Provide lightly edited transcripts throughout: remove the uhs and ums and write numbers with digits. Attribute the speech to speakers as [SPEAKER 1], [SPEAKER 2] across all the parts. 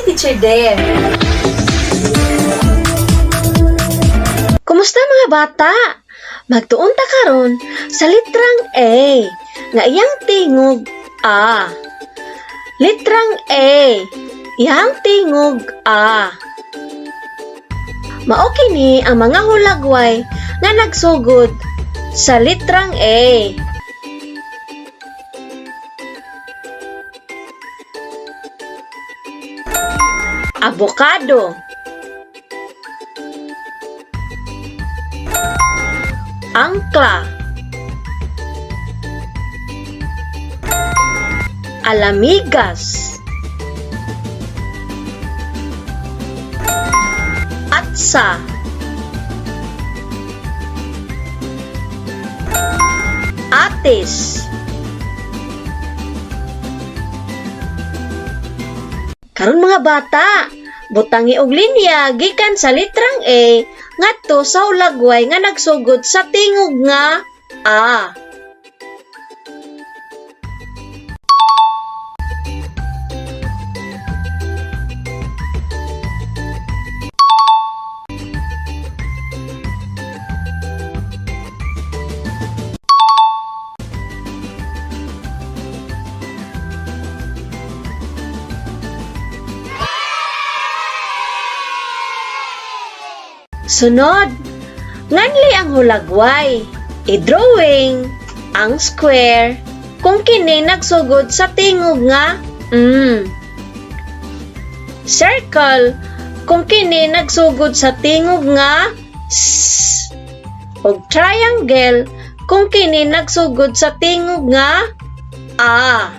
[SPEAKER 1] Teacher Dare.
[SPEAKER 2] Kumusta mga bata? Magtuon ta karon sa litrang A nga iyang tingog A. Litrang A, iyang tingog A. Mao kini ang mga hulagway nga nagsugod sa litrang A. Abokado, angkla, alamigas, atsa, atis. Karon mga bata, butangi og linya gikan sa litrang A ngadto sa hulagway nga nagsugod sa tingog nga A. Sunod, nganli ang hulagway. I-drawing ang square kung kini nagsugod sa tingog nga M. Circle kung kini nagsugod sa tingog nga S. Ug triangle kung kini nagsugod sa tingog nga A.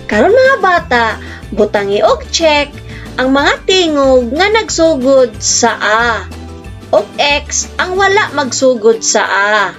[SPEAKER 2] Karon mga bata, butangi og check ang mga tingog nga nagsugod sa A ug X ang wala magsugod sa A.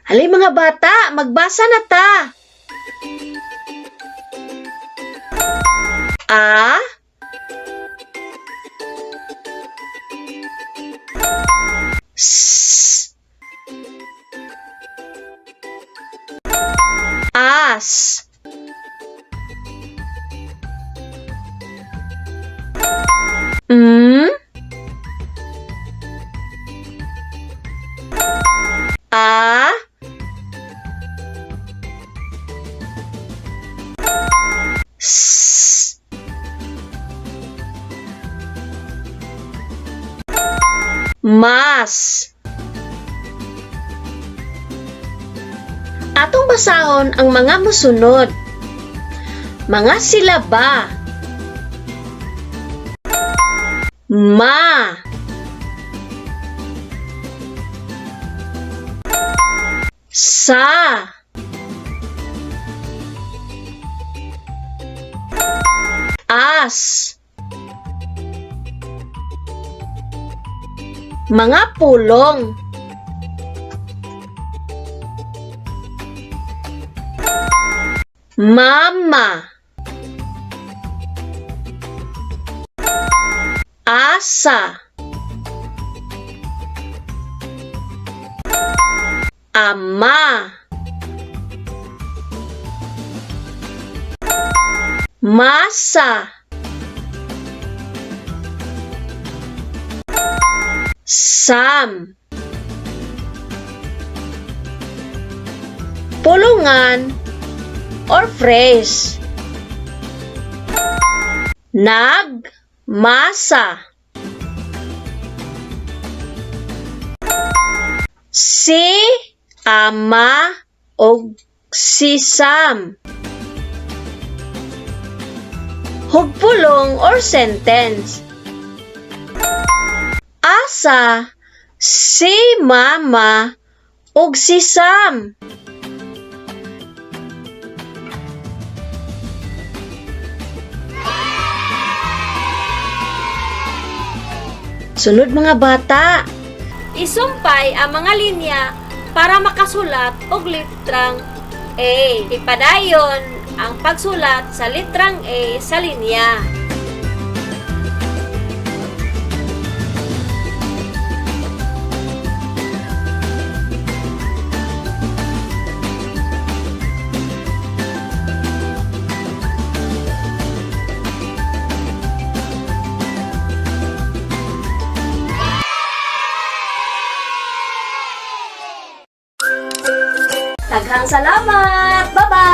[SPEAKER 2] Halay mga bata, magbasa na ta. A, S, as, M, A, S, mas. Atong basahon ang mga mosunod. Mga silaba. Ma. Sa. As. Mga pulong. Mama. Asa. Ama. Masa. Sam. Pulungan or phrase. Nag masa. Si ama og si Sam. Hugpulong or sentence. Asa si mama ug si Sam? Sunod, mga bata. Isumpay ang mga linya para makasulat og litrang A. Ipadayon ang pagsulat sa litrang A sa linya. Daghang salamat! Bye-bye!